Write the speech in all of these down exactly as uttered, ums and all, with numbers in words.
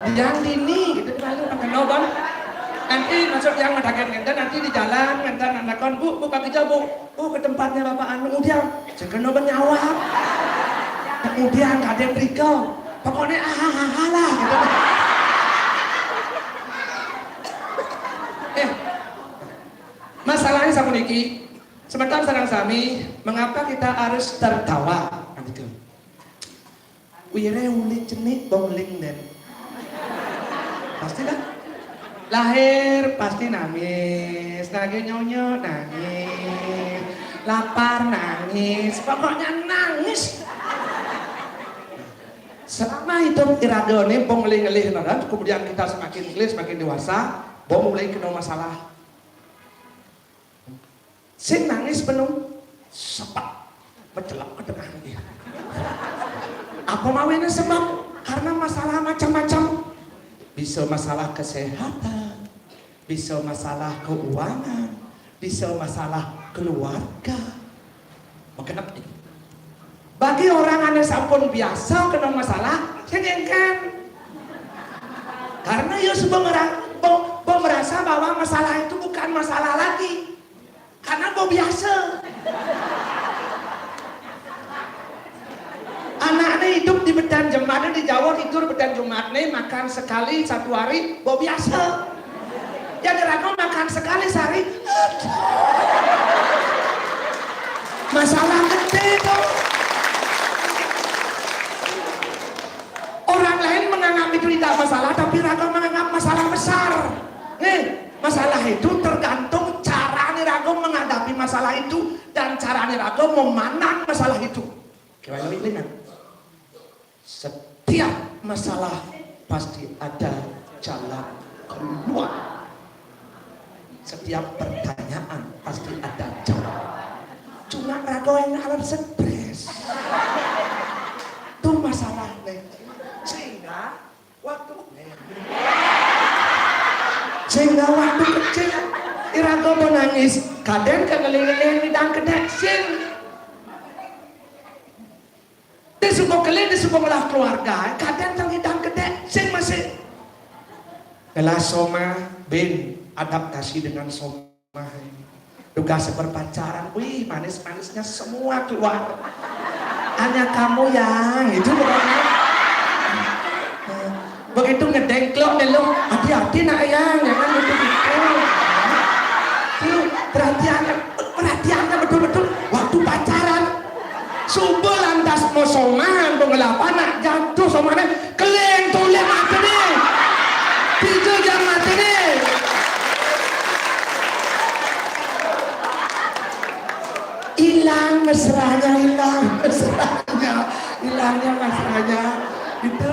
Yang dini gitu, lalu kena ban. Nanti maksud yang madakan ngenten, nanti di jalan ngenten anak kon, "Bu, buka kerja, Bu." "Oh, ke tempatnya Bapak anu." Udiang, "Saya kena bernyawa." Udiang kadang riko. Pokoknya ah, ah, ah, ah lah gitu. Eh, masalahnya sama niki. Sebentar, sareng sami, mengapa kita harus tertawa? Kan gitu. Wire uli cenik bong ling den. Pasti kan? Lahir pasti nangis, lagi nyonyo nangis, lapar nangis, pokoknya nangis. Selama hidup iragane bong ling-ling, kan? Kemudian kita semakin ngelis, semakin dewasa, bong mulai kena masalah. Sing nangis penuh, sepak, mencelak ke tengah dia. Apa mawinnya sebab? Karena masalah macam-macam. Bisa masalah kesehatan, bisa masalah keuangan, bisa masalah keluarga. Makenep ini. Bagi orang ane sampun biasa kena masalah, sing engken. Karena ya sudah mera-, bo-, bo merasa bahwa masalah itu bukan masalah lagi. Karena bo biasa. Anaknya hidup di bedan Jumat, di Jawa tidur bedan Jumat nih, makan sekali satu hari, bo biasa. Ya, diraga makan sekali sehari. Masalah gede tuh. Orang lain menganggap itu tidak masalah, tapi raga menganggap masalah besar. Nih, masalah itu tergantung cara nih raga menghadapi masalah itu dan cara nih raga memandang masalah itu. Gimana, Wi? Ingat, setiap masalah pasti ada jalan keluar. Setiap pertanyaan pasti ada jawab. Cuma raga yang alam stres. Itu masalahnya. Sehingga waktu sehingga waktu kecil iraga mau nangis, kadang ke ngeling-ngeling midang kedek sing. Dia suka kelih, dia suka ngelah keluarga, kadang tang midang kedek sing masih. Ngelah soma, bin, adaptasi dengan soma. Tugas berpacaran, wih, manis-manisnya semua keluar. Hanya kamu yang itu pokoknya. Begitu ngedengklok deh lo, hati-hati nak yang, jangan gitu gitu. Tuh, perhatiannya, perhatiannya betul-betul waktu pacaran. Subuh lantas mau somahan, mau ngelapa nak jatuh somahannya, keleng tuh lihat mati nih. Tiga jam mati nih. Hilang mesranya, hilang mesranya, hilangnya mesranya. Itu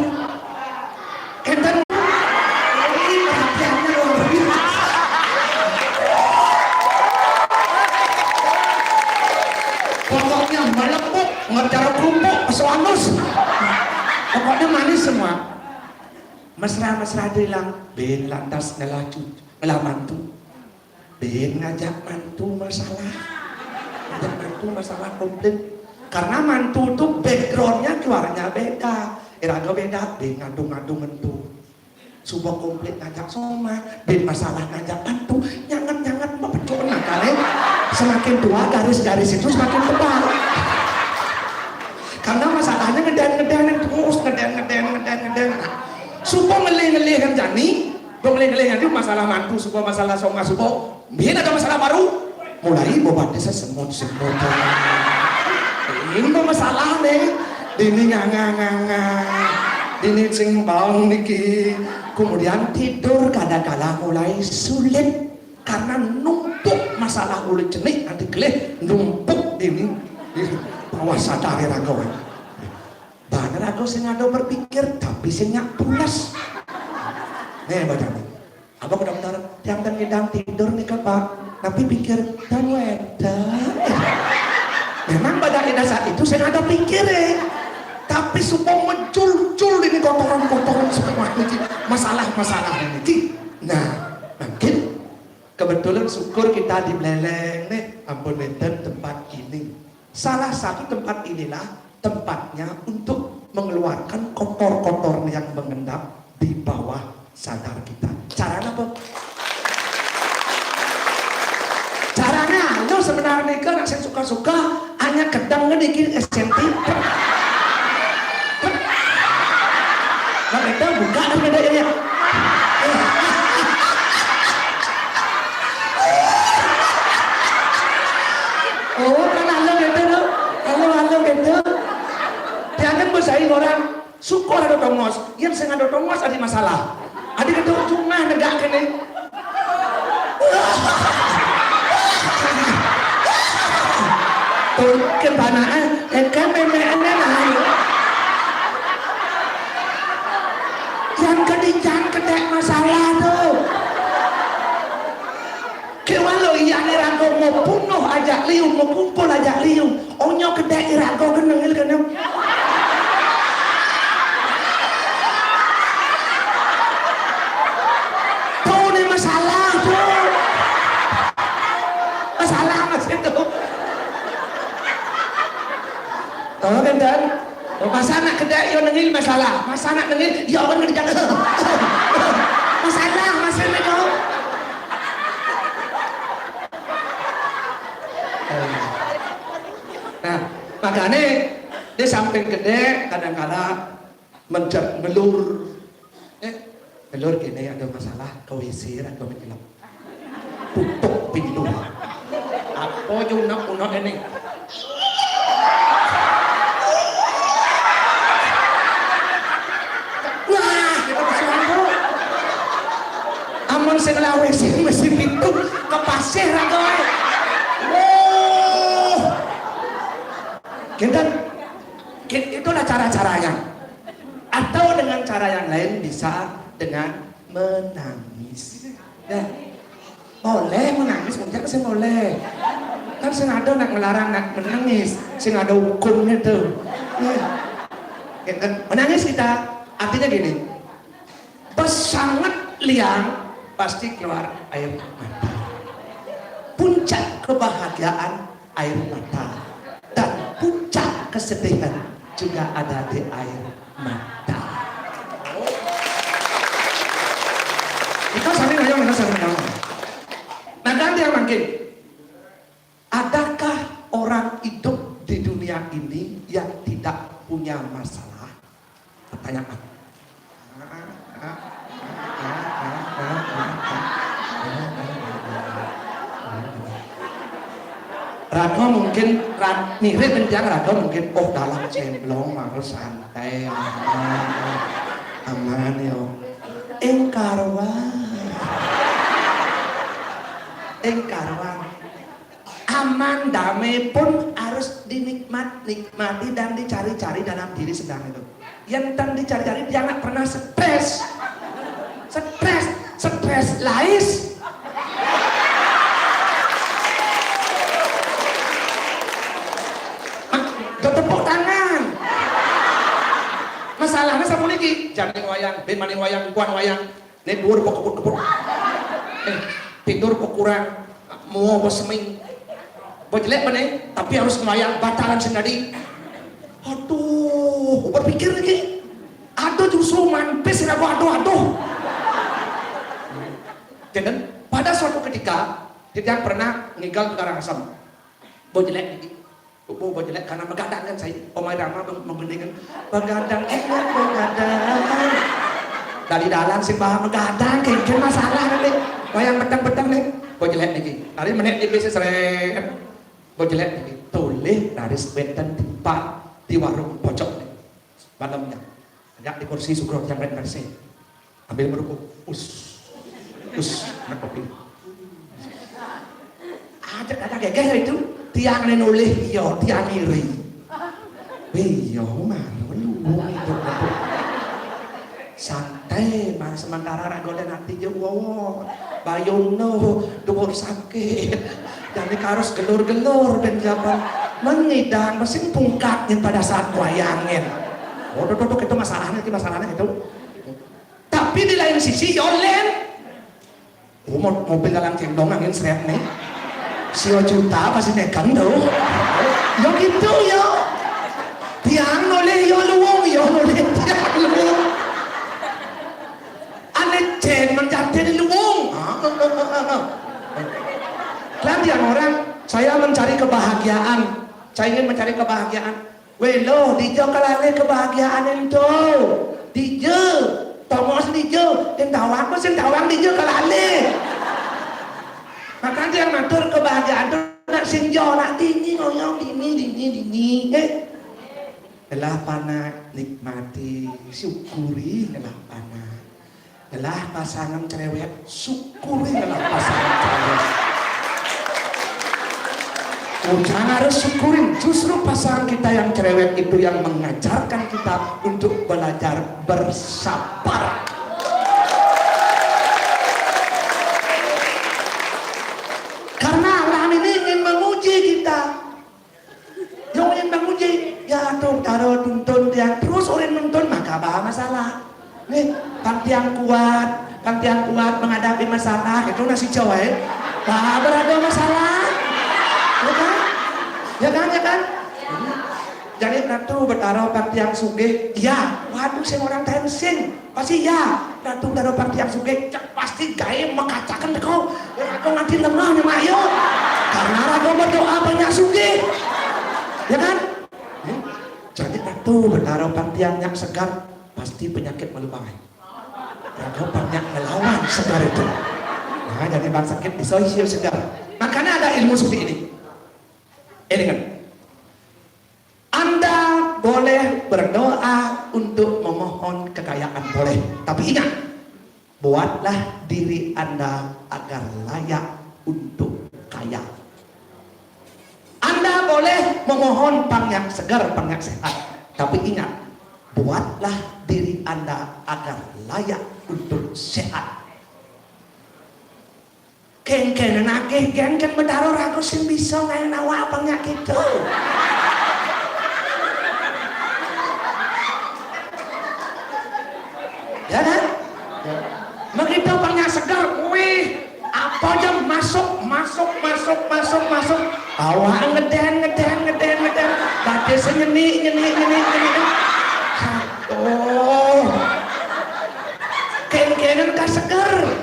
enten ini perhatiannya luar biasa. Pokoknya melempuk, ngejar kerupuk, soanus. Pokoknya manis semua. Mesra-mesra hilang, bin lantas ngelah cucu, ngelah mantu. Bin ngajak mantu masalah. Ngajak mantu masalah komplit. Karena mantu tuh backgroundnya keluarnya beda. Iraga beda, bin ngadu-ngadu mentu. Subuh komplit ngajak soma, bin masalah ngajak mantu. Nyangat-nyangat mah betul nah kali. Semakin tua garis-garis itu semakin tebal. Karena masalahnya ngeden-ngeden terus, ngeden-ngeden, ngeden-ngeden. Subuh ngelih-ngelih kan jani, subuh ngelih-ngelih kan masalah mantu, subuh masalah soma, subuh. Bin ada masalah baru. Mulai bawa desa semut-semut. Ini masalah nih. Dini nganga-nganga. Dini sing baung niki. Kemudian tidur kadang-kala mulai sulit karena numpuk masalah uli cenik nanti kelih numpuk dini di bawah sadar iraga. Bener aku sing ada berpikir tapi sing nyak pulas. Nih badan. Apa ke dokter? Tiang dan ngidang tidur nih ke Pak. Tapi pikir dan wedan. Memang pada ida saat itu saya ada pikir ya. Tapi supaya muncul-muncul ini kotoran-kotoran semua ini. Masalah-masalah ini. Nah, mungkin kebetulan syukur kita di Beleleng nih, ampun wenten tempat ini. Salah satu tempat inilah tempatnya untuk mengeluarkan kotor-kotor yang mengendap di bawah sadar kita. Caranya apa? Caranya, lo sebenarnya kan sing suka-suka, hanya kedang ngene iki S M T. Nah, kita buka dan beda ya. Oh, kan halo gitu, lo. Halo, halo gitu. Jangan bersaing orang. Syukur ada tongos. Yang sing ada tongos ada masalah. Ada gitu cuma negak kene. Tuh, kebana, eh, eh, kan meme ene lah. Yang kedijan kedek masalah tuh. Kewalo iyane rago mau bunuh aja liu, mau kumpul aja liu. Onyo kedek irago kenengil keneng. Tuh, ini masalah tuh. Masalah masih tuh. Tuh, kan, Dan? Masa anak kedek yo nengil masalah. Masa anak nengil, yo kan ngerjakan. Masalah masih tuh. Nah, makanya di samping gede kadang-kala mencet ngelur. Eh, ngelur gini ada masalah, ke W C, ada menjelek. Tutup pintu. Apa je unek-unek ini? Wah, kita masuk aku. Amun sing lawe sing mesti pintu kepasih ra kowe. Wah. Kinten, kin-, itulah cara-caranya. Atau dengan cara yang lain bisa dengan menangis. Ya. Boleh menangis, mungkin sih boleh. Kan sing ada nak melarang nak menangis, sing ada hukumnya tuh. Ya. Ya kan? Menangis kita, artinya gini, pesanget liang pasti keluar air mata. Puncak kebahagiaan air mata. Dan puncak kesedihan juga ada di air mata. Kita saling ngomong, kita saling ngomong. Nah, kan dia makin. Adakah orang hidup di dunia ini yang tidak punya masalah? Pertanyaan. Raga mungkin ra-, mirip dengan raga mungkin, oh, dalam cemplong harus santai, aman, aman yo. Ing karuan. Ing karuan. Aman, damai pun harus dinikmat, nikmati dan dicari-cari dalam diri sedang itu. Yang tang dicari-cari dia nggak pernah stres. Stres, stres lais. Hah? Tepuk tangan. Masalahnya sama niki, jane wayang, bemane wayang, kuan wayang. Nek dhuwur apa keput-keput? Eh, tidur apa kurang? Mau apa seming? Apa jelek mana? Tapi harus ngwayang batalan sing tadi. Aduh, berpikir lagi. Aduh, justru mampis ya, aduh, aduh. Jadi, pada suatu ketika, dia pernah ngigal ke Karangasem. Apa jelek niki? Apa jelek karena megadang kan saya. Omai Rama meng-, menggendingkan. Begadang, eh, begadang. Dari dalam sih bah megadang, kayak masalah nanti. Wayang petang-petang nih. Apa jelek niki? Hari menit di bisnis rek. Apa jelek niki? Tulis dari sebentar tempat di warung pojok nih. Malamnya. Ajak di kursi sugro yang red bersih. Ambil merukuk. Us. Us. Nak kopi. Ada, ada geger itu. Tiang ne nulih, iya, tiang iri. Iya, malu lu, itu, itu. Santai, mar sementara rak golek nanti je wowo. Bayung no, dhuwur sakit. Dan ini harus gelur-gelur ben jaban. Mengidang, mesin pungkatnya pada saat wayangin. Oh, tuh, tuh, tuh, itu masalahnya, itu masalahnya itu. Tapi di lain sisi, yo, Len. Oh, mo-, mobil dalam cendong angin seret nih. Sio juta pasti negang tuh. Yo gitu, yo. Tiang noleh, yo, luwung, yo, noleh, tiang luwung. Jén menjadi luwung. Ah, ah, ah, ah, ah. Kan tiang orang, saya mencari kebahagiaan. Saya ingin mencari kebahagiaan. Wéh lo, dija kelalih kebahagiaan ento? Dija. Tongos dija. Sing tawang apa sing tawang dija kelalih. Makanya tiang matur kebahagiaan tu nak sing jo, nak dini ngoyong, dini, dini, dini. Eh. Ngelah panak, nikmati, syukuri ngelah panak. Ngelah pasangan cerewet, syukuri ngelah pasangan cerewet. Jangan harus syukurin, justru pasangan kita yang cerewet itu yang mengajarkan kita untuk belajar bersabar. Karena Allah ini ingin menguji kita. Yang ingin menguji, ya tuh, taruh tuntun tiang terus orang nuntun, maka bah masalah. Nih, pang tiang kuat, pang tiang kuat menghadapi masalah, itu nasi cowok. Bah, berada masalah. Ya kan? Ya kan, ya kan? Jadi Ratu Betara pang tiang sugih, ya, waduh, sing orang tensing. Pasti ya, Ratu Betara pang tiang sugih, cak pasti gaé makacaken teko. Ya, aku nganti lengah nih, Mak, yo. Karena raga berdoa banyak sugih. Ya kan? Hmm? Jadi Ratu Betara pang tiang nyak segar, pasti penyakit meluai. Raga banyak melawan segar itu. Nah, jadi bang sakit bisa isi segar. Makanya ada ilmu seperti ini. Ini kan. Anda boleh berdoa untuk memohon kekayaan, boleh. Tapi ingat, buatlah diri Anda agar layak untuk kaya. Anda boleh memohon pang nyak segar, pang nyak sehat. Tapi ingat, buatlah diri Anda agar layak untuk sehat. Kéngkén nagih gén kén Betara raga sing bisa ngaé awak pang nyak kéto. Ya kan? Begitu pang nyak seger, wih, apa aja masuk, masuk, masuk, masuk, masuk. Awak ngedén, ngedén, ngedén, ngedén. Batis nyeni, nyeni, nyeni, nyeni. Aduh. Kéngkénan kaseger.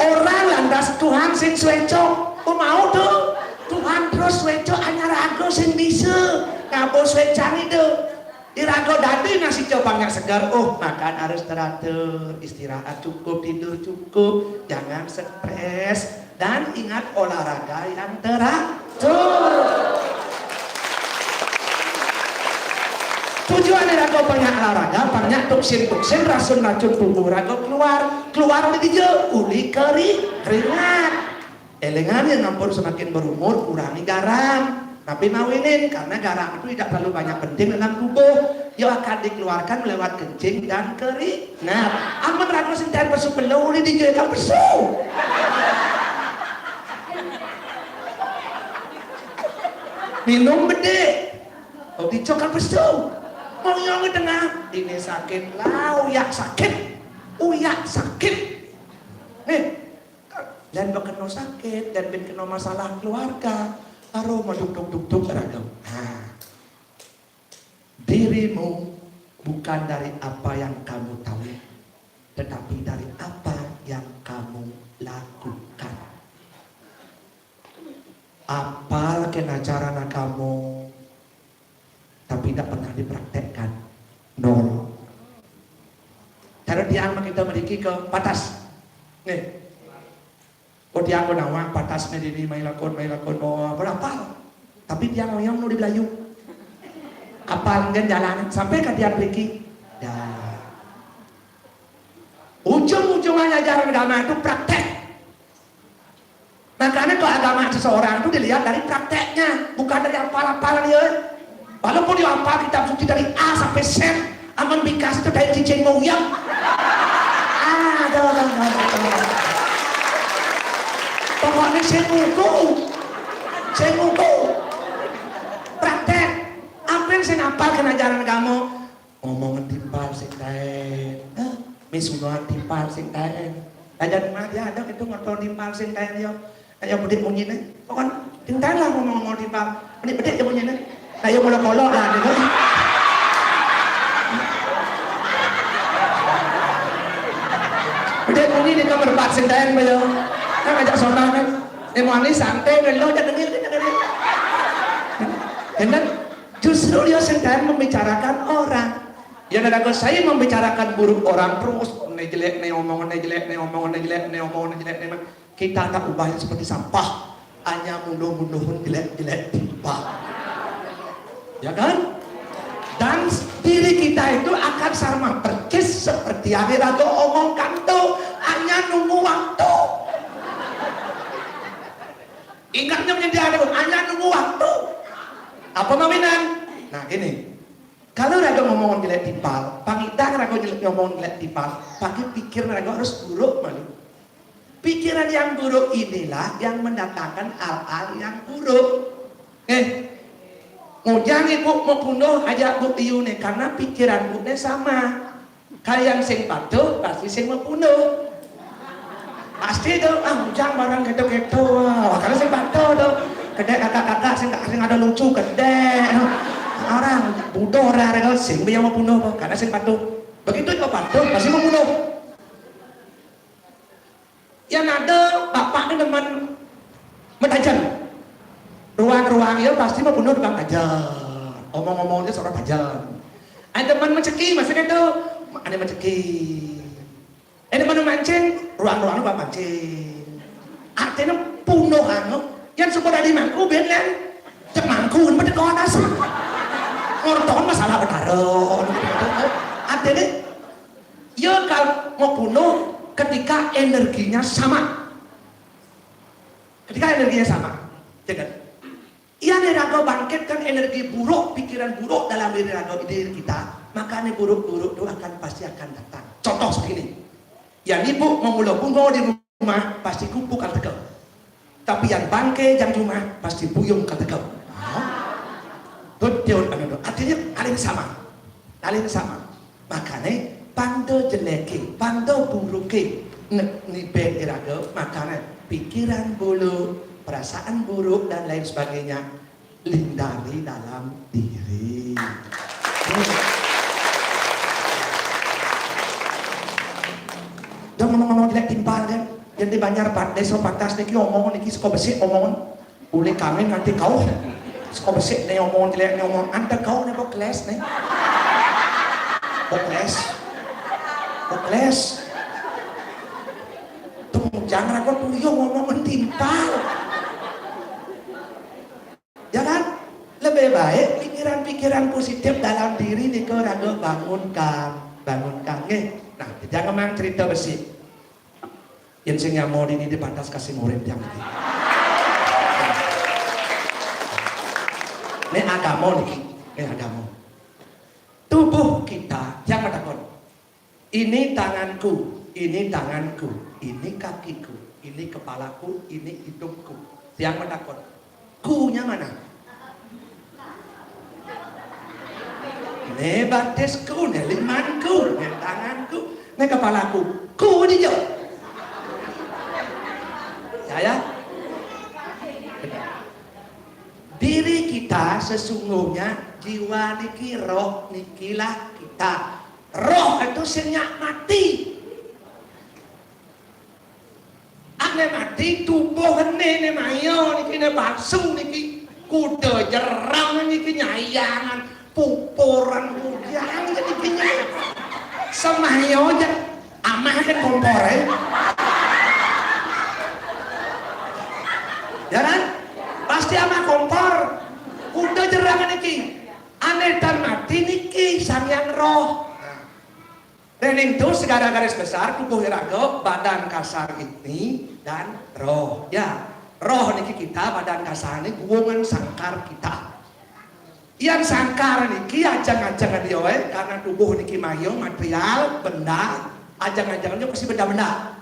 Orang lantas Tuhan sing suéca. Oh, mau tuh. Tuhan terus suéca anyar raga sing bisa. Ngaba suécan itu. Iraga dadi nasi coba nggak segar. Oh, makan harus teratur, istirahat cukup, tidur cukup, jangan stres. Dan ingat olahraga yang teratur. Tujuan raga banyak olahraga, banyak toksin-toksin, racun-racun tubuh raga keluar. Keluar oleh dia, uli keri, keringat. Elingan yang ampun semakin berumur, kurangi garam. Tapi nawinin, karena garam itu tidak terlalu banyak penting dalam tubuh. Dia akan dikeluarkan lewat kencing dan keringat. Amun raga sing taén pesu pelu, uli dia kan pesu. Minum bedik. Oh, dicokal pesu. Mau nyong di tengah. Ini sakit lah, uyak sakit. Uyak sakit. Nih, dan kena sakit, dan bin kena masalah keluarga. Baru mau duk duk duk duk raga. Nah, dirimu bukan dari apa yang kamu tahu, tetapi dari apa yang kamu lakukan. Apal kena cara kamu, tapi tidak pernah dipraktekkan. Nol. Cara tiang mah kita meriki ke patas. Nih. Oh, tiang pun nawang patas nih dini, mai lakon, mai lakon, oh, apa apal. Tapi tiang ngoyong nu di Belayu. Apal kan jalan sampai ke tiang meriki. Ya. Ujung-ujungnya ajaran agama itu praktek. Makanya kalau agama seseorang itu dilihat dari prakteknya, bukan dari hafal-hafalan ya. Walaupun dia hafal kitab suci dari A sampai Z, amun bingkas itu dari cicing mau uyang. Aduh, aduh, aduh, aduh. Pokoknya saya buku, saya buku. Praktek. Apa yang saya hafal kena ajaran kamu? Ngomongan timpal sing taén. Hah? Misunuhan timpal sing taén. Aja di mana dia ada itu ngotor timpal sing taén yo. Ayo bedik munyi nih. Pokoknya timpal lah ngomong-ngomong timpal. Bedik bedik ya munyi nih. Ayo mula kolok lah gitu. Dek bunyi di kamar bat sing taén baé. Kan ngajak sono kan. Éh, mani santai kan lo, jangan dengar, jangan dengar. Kan justru dia sing taén membicarakan orang. Ya, dan kalau saya membicarakan buruk orang terus, né jelék, né omongan né jelék, né omongan né jelék, né omongan né jelék, né kita tak ubahnya seperti sampah. Hanya munduh-munduhun jelék-jelék timpal. Ya kan? Dan diri kita itu akan sama persis seperti yang Iraga omongkan tu, hanya nunggu waktu. Ingatnya menjadi ada, hanya nunggu waktu. Apa mawinan? Nah, gini. Kalau raga ngomong jelék timpal, pangidang raga jelék, ngomong jelék timpal, pakai pikiran raga harus buruk malu. Pikiran yang buruk inilah yang mendatangkan hal-hal yang buruk. Eh, ngujang ibu mau punduh aja bu iune karena pikiran bu ne sama. Kalian sing patuh pasti sing mau punduh. Pasti tu, ah, ngujang barang gitu-gitu. Wah, karena sing patuh tu. Kedek kakak-kakak sing, sing ada lucu kedek. Orang budoh orang sing dia mau punduh karena sing patuh. Begitu juga patuh pasti mau punduh. Yang ada bapak ni demen mentajen. Ruang-ruang ya pasti mau punduh tukang tajen. Omong-omongnya seorang tajen. Ada demen menceki, maksudnya tu ada menceki. Ada demen mancing, ruang-ruang tukang mancing. Artinya punduh anu, yang suka dari mangku ben kan, cek mangku, kan pada kau nasi. Ngorton masalah betara. Artinya, ya kalau mau punduh ketika energinya sama. Ketika energinya sama, ya kan? Yang raga bangkitkan energi buruk, pikiran buruk dalam diri raga diri kita, maka ini buruk-buruk itu akan pasti akan datang. Contoh seperti ini. Yang ibu memula bunga di rumah pasti kupu kan teka. Tapi yang bangke jam rumah pasti buyung kan teka. Betul anu tu. Artinya paling sama. Paling sama. Makane panda jeleke, panda buruke ne-, niben iraga, makane pikiran buruk, perasaan buruk dan lain sebagainya lindari dalam diri. Jangan ngomong-ngomong jelek timpal kan. Yang di Banjar Pat-, Desa Patas niki omong niki saka besik omong. Uli kami nganti kau. Saka besik ne omong jelek ne omong. Anta kau ne kok kelas ne. Kok kelas. Kok kelas. Tuh, jangan aku tuh yo ngomong mentimpal. Ya kan? Lebih baik pikiran-pikiran positif dalam diri nika raga bangunkan, bangunkan nggih. Nah, jangan memang cerita besi. Yang sing nyamo dini di pantas kasih murid yang ini. Ini agama niki, ini agama. Tubuh kita yang matakon. Ini tanganku, ini tanganku, ini kakiku, ini kepalaku, ini hidungku. Yang matakon. Kunya mana? Ne batisku, ne limanku, ne tanganku, ne kepalaku. Ku dia. Ya, ya. Diri kita sesungguhnya jiwa niki, roh nikilah kita. Roh itu sing nyak mati. Ane mati tubuh ene ne mayo niki ne palsu niki. Kuda jerang niki nyayangan pupuran kujang niki nyai. Semayo aja amah kan kompor eh. Ya kan? Pasti amah kompor. Kuda jerang niki. Ane tan mati niki samian roh. Nah. Dening tu segala garis besar tubuh iraga, badan kasar ini dan roh. Ya, roh niki kita, badan kasar ini guungan sangkar kita. Yang sangkar niki ajeng-ajeng dia wae karena tubuh niki mayo material, benda, ajeng-ajeng dia pasti benda-benda.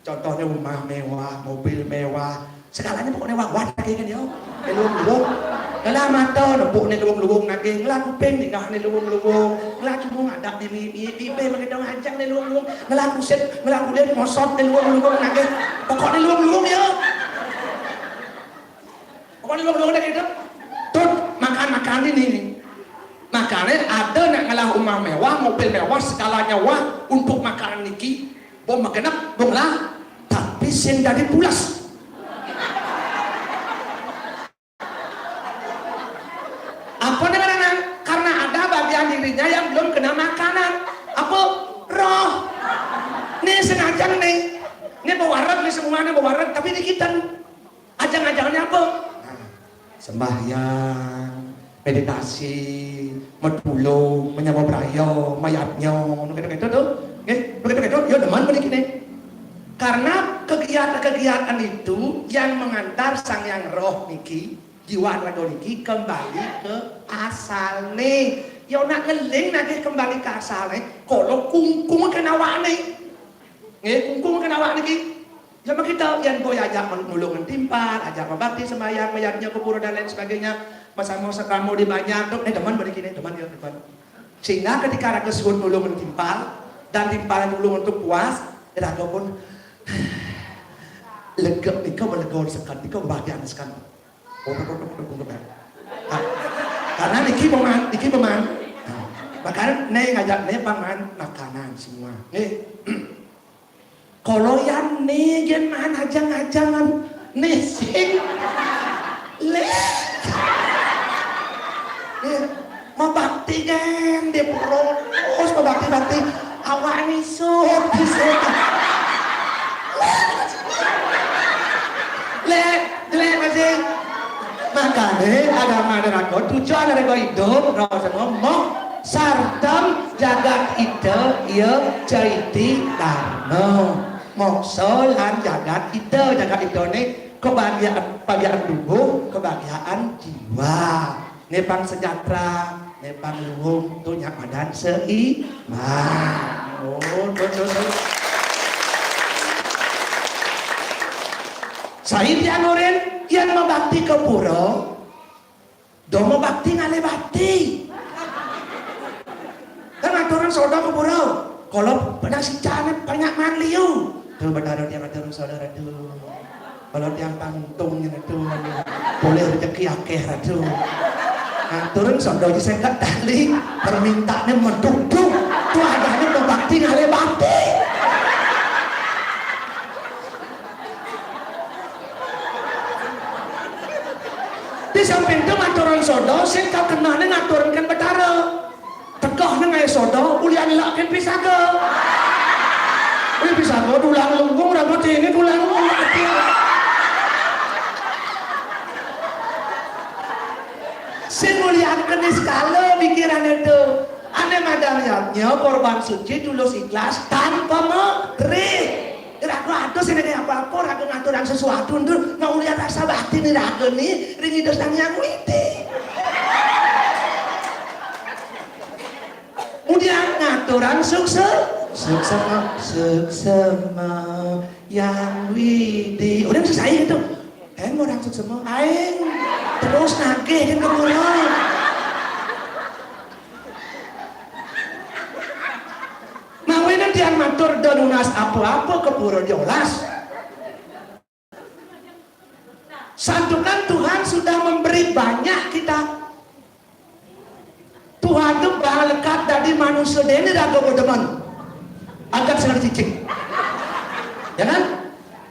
Contohnya rumah mewah, mobil mewah, segalanya pokoknya wah-wah nagih kan ya. Luwung-luwung. Ngelah mata nempuk ni luwung-luwung nagih, ngelah kuping ningah ni luwung-luwung, ngelah cungu ngadap diri, bibir mengedong ajang ni luwung-luwung, ngelah kusit, ngelah kulit mosot ni luwung-luwung nagih. Pokoknya luwung-luwung ya. Pokoknya luwung-luwung nagih tu. Tut, makan-makan ini ni. Makanya ada nak ngelah rumah mewah, mobil mewah, segalanya wah untuk makanan niki. Bong magenep, bong lah, tapi sing dadi pules. Apa nih kadang-kadang? Karena ada bagian dirinya yang belum kena makanan. Apa? Roh. Nih sengaja nih. Nih bawa wareg nih, semuanya bawa wareg, tapi dikitan. Ajang-ajangnya apa? Nah, sembahyang, meditasi, medulung, menyama braya, mayadnya, nu gitu-gitu tuh. Nggih, nu gitu-gitu, ya demen mriki nih. Karena kegiatan-kegiatan itu yang mengantar Sang Yang Roh niki, jiwa raga niki kembali ke asalne. Ya nak ngeling nagih kembali ke asalne, kala kungkung kena awakne. Nggih, kungkung kena awak niki. Ya makita yen boy ajak men-, nulung timpal, ajak membakti sembahyang, mayadnya ke pura dan lain sebagainya, masang mau sekramo di banjar tuh, eh demen beri kini, demen ya, demen. Sehingga ketika raga suud nulung timpal, dan timpal nulung untuk puas, raga pun lega nika, melega sekan nika, bahagia sekan. Oh, oh, oh, oh, oh, oh. Ah, karena niki meman, niki meman. Nah, makanya nih ngajak nih paman makanan semua. Nih. Kala yan né yén mahan ajang-ajangan né sing lé. Iya, mabakti kan dia pura terus mabakti-bakti awak ngisut, ngisut. Lé, lé masih. Makané agama neraka tujuan neraka hidup, rasa ngomong sartam jagat ita iya caiti karma. Moksa lan jagat ita, jagat ita ni kebahagiaan, kebahagiaan tubuh, kebahagiaan jiwa. Ni pang sejahtera, ni pang luhung, tu nyak madan seimbang. Oh, betul, betul. Sai tiang urin, yang mabakti ke pura, Dong mabakti ngalih bati. Kan ngaturang soda ke pura. Kalau pernah si Janet banyak mangliu. Tuh, Betara tiang ngaturang soda, aduh. Kalau tiang pangtung ini tuh, aduh. Boleh rezeki akeh, aduh. Ngaturang soda di sengkat tali. Permintaannya mendukung. Tuh, adanya mabakti ngalih bati. Di samping itu ngaturang soda, sing kakenané ngaturkan Betara. Tegah nang ae soda, ulian ilakin pisaga. Uli pisaga dulang lungkung, rambut ini dulang lungkung. Sing ulian kenis kala pikiran itu. Ane madang yadnya korban suci tulus ikhlas tanpa merih. Raga ada sing ada apa-apa, raga ngaturang sesuatu ndur, mau lihat rasa batin raga ni, ring Ida Sang Hyang Widi. Kemudian ngaturang sukse, suksema, suksema, Yang Widi. Udah selesai gitu. Kan orang suksema, aing terus nagih kan ke pura. Mawinan tiang matur da nunas apa-apa ke pura diolas. Santukan Tuhan sudah memberi banyak kita. Tuhan tu bang lekat dadi manusia dene raga bodemen. Agak salah cicing. Ya kan?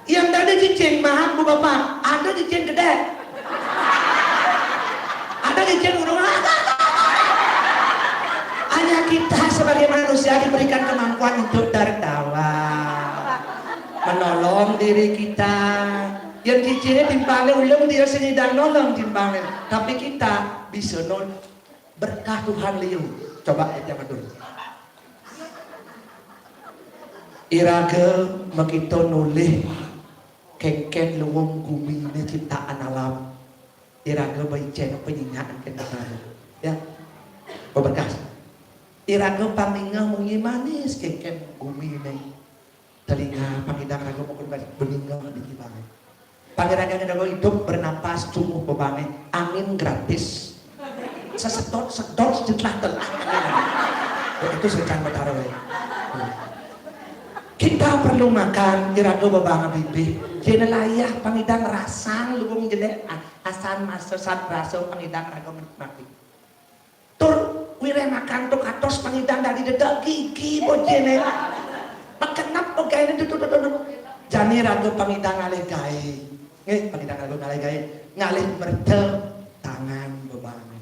Yang tadi cicing mahal bu bapak, ada cicing gede. Ada cicing burung. Hanya kita sebagai manusia diberikan kemampuan untuk tertawa, menolong diri kita. Yang cicingnya timpalnya ulung dia sini dan nolong timpalnya. Tapi kita bisa nolong. Berkah Tuhan liu. Coba kita matur. Iraga makita nolih kengken luung gumine ciptaan alam. Iraga baicen penyinyakan kena. Ya. Beberkas. Iraga pangingeh munyi manis kengken gumine. Telinga pangidang raga mungkin beninga di kibange. Pangidang yang ada hidup bernapas tumbuh bebange angin gratis. Sesedot sedot sejelah telah. Ya, itu serencana Betara wae. Kita perlu makan iraga bebang bibih. Jene layah pangidang rasang luung jelek asan masa sat rasa pangidang raga menikmati. Tur wireh makan tuk atos pangidang dadi dedak gigi bojene. Makenep Pegaéné tuh, tuh, tuh, tuh, tuh. Jani raga pang ida ngalih gaé. Nggih, pang ida raga ngalih gaé. Ngalih merta tangan bebané.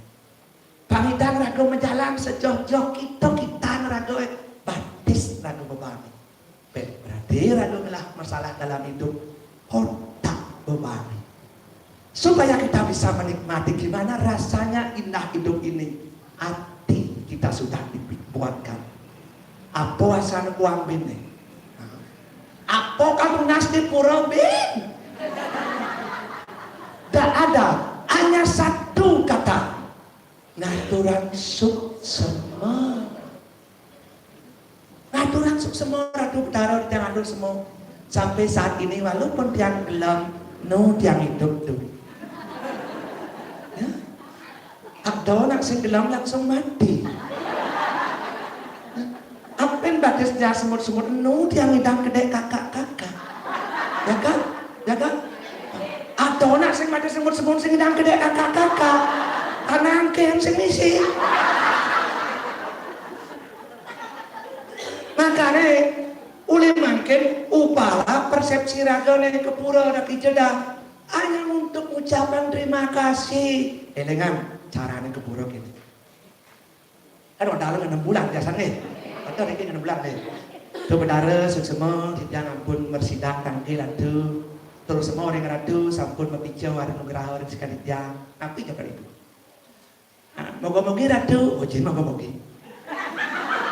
Pang ida raga majalan sajoh-joh kita, kita raga batis raga bebané. Berarti raga ngelah masalah dalam hidup, otak bebané. Supaya kita bisa menikmati gimana rasanya indah hidup ini, hati kita sudah dibuatkan. Apa asal uang bini? Apa kamu nas di pura bin? Tidak ada, hanya satu kata. Ngaturan suksema. Ngaturan suksema, Ratu Betara, tiang atur semua. Sampai saat ini, walaupun tiang gelem, nu tiang hidup tuh. Ya. Ada nak sing gelem langsung mati. Ampin batis tiang semut-semut, nu tiang idang kedek kakak-kakak. Ya kan? Ya kan? Ada nak sing mati semut-semut sing idang kedek kakak-kakak. Karena angkeng sing misi. Makanya, ulih mangkin upala persepsi ragané ke pura ada kijedah. Hanya untuk ucapan terima kasih. Elingan, carané ke pura kéné. Kan modal enam bulan biasanya. Atau niki enam bulan nih. Duh Betara, suksema, titiang ampun mersidak tangkil Ratu. Terus semua orang Ratu, sampun mapica warna nugraha orang sekali tiang. Tapi jaga itu. Nah, moga-mogi Ratu, oh, jin moga-mogi.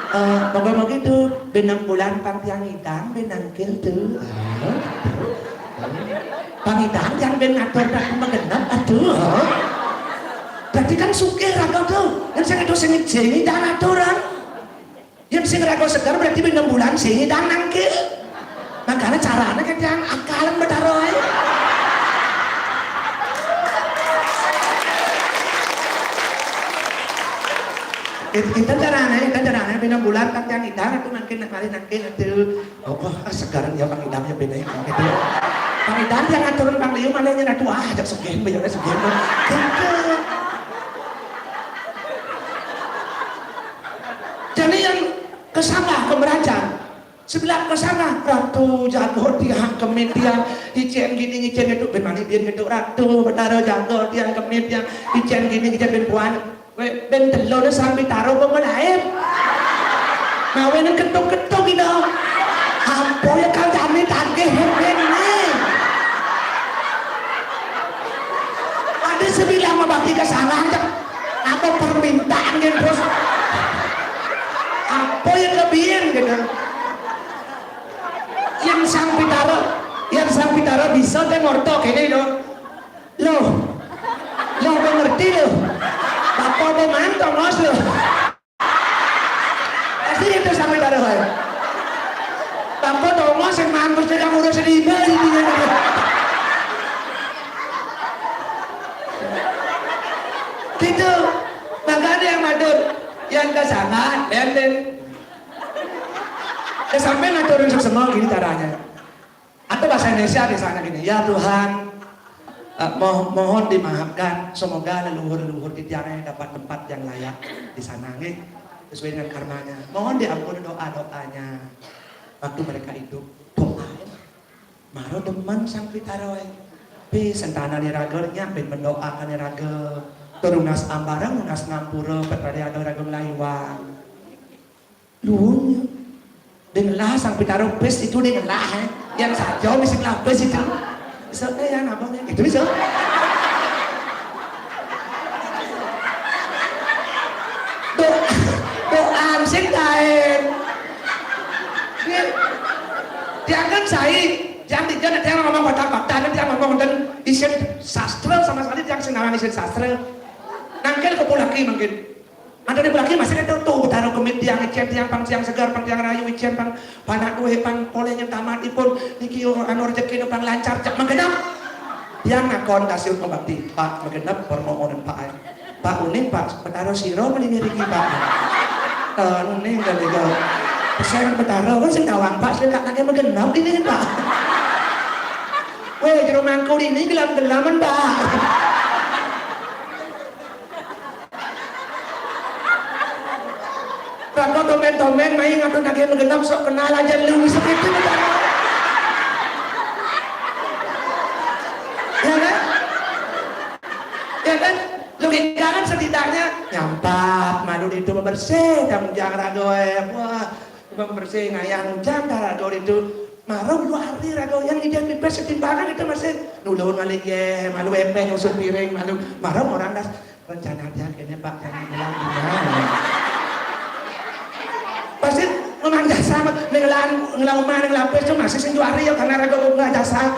Eh, moga-mogi tuh, benang bulan pang tiang idang, benang kil tuh. Ah, pang idang tiang ben ngatur dak magenep, aduh. Berarti kan sugih raga tuh. Kan sing itu sing jengi dan aturan. Yang sing raga seger berarti benang bulan sing idang nangkil. Makanya caranya kan tiang akalan Betara ae. Itu caranya, itu caranya benang bulan kan tiang idang itu mangkin nak malih nangkil itu. Oh, oh, ah, segaran ya pang idang ya beda ya gitu. Pang idang tiang aturun pang liu malih nyana tuah ajak sugih, bayarnya sugih. Gitu. Jadi yang kesambah kemerajan. Sebelah ke sana, Ratu jago tiang kemit tiang, icen gini icen itu ben mani biar ngeduk Ratu, Betara jago tiang kemit tiang, icen gini icen ben puan, we, ben telone sang Pitaro pemelain. Nah, we nang ketuk-ketuk gitu. Ampo ya kau jani tagih ben nih. Ada sebilang mau bagi ke sana aja. Apa permintaan gitu, terus apa yang lebihin gitu. Yang sang Pitara, yang sang Pitara bisa teh ngorto kene loh. Loh. Loh, kau ngerti loh. Bapak mau main tongos loh. Pasti itu sang Pitara bae. Bapak tongos yang main mesti kamu udah sedih banget intinya gitu. Gitu. Makanya yang matur, yang ke sana, enten. Ya sampai ngaturin suksema gini caranya. Atau bahasa Indonesia misalnya gini, ya Tuhan, eh, mo- mohon dimaafkan, semoga leluhur-leluhur titiangnya dapat tempat yang layak di sana, nggih. Sesuai dengan karmanya. Mohon diampuni doa-doanya waktu mereka hidup. Doa. Maro demen sang Pitaro ae. Pe sentanane raga nyak ben mendoakane raga. Tur nunas ambareng, nunas ngampura, pepade ada raga nglaiwang. Luwung ya. Ding lah sang Pitaro pis itu ding lah, eh. Yang saja mesti ngelah pis itu. Bisa eh ya nabang ya gitu bisa. Doa, doa sing kain. Tiang kan sai, tiang tiga nanti tiang ngomong kotak-kotak, nanti tiang ngomong dan isin sastra sama sekali tiang sing ngaran isin sastra. Nangkil ke pulaki mungkin. Ada di pulaki masih ada tuh, taruh kemit tiang, icen tiang, pang tiang segar, pang tiang rayu, icen pang panak duwe, pang poleh yang tamat ipun, niki anu rezeki pang lancar, cek menggenap. Tiang nakon kasih pembakti, Pak, menggenap permohonan Pak. Pak Uning, Pak, Betara Siro mriki ngriki, Pak. Eh, Uning kali kau. Pesan Betara kan sing tawang, Pak, sing tak nake menggenap ini, Pak. Weh, jero mangkul ini gelam-gelaman, Pak. Raga tomben-tomben mai ngatur nagih magenep sok kenal aja lu bisa gitu. Ya kan? Ya kan? Logika kan setidaknya nyampat malu itu bebersih dan jangan raga, eh. Wah, bebersih ngayah jam dah raga itu. Mara ulu ari raga yang ida pipis setimbangan itu masih nulun balik ya, malu epeh ngusut piring, malu. Mara orang das rencana dia kene Pak, jangan bilang dia. Pasti memang jasa ngelaan ngelaan rumah ngelaan lapis itu masih sing dua hari ya karena raga bunga jasa.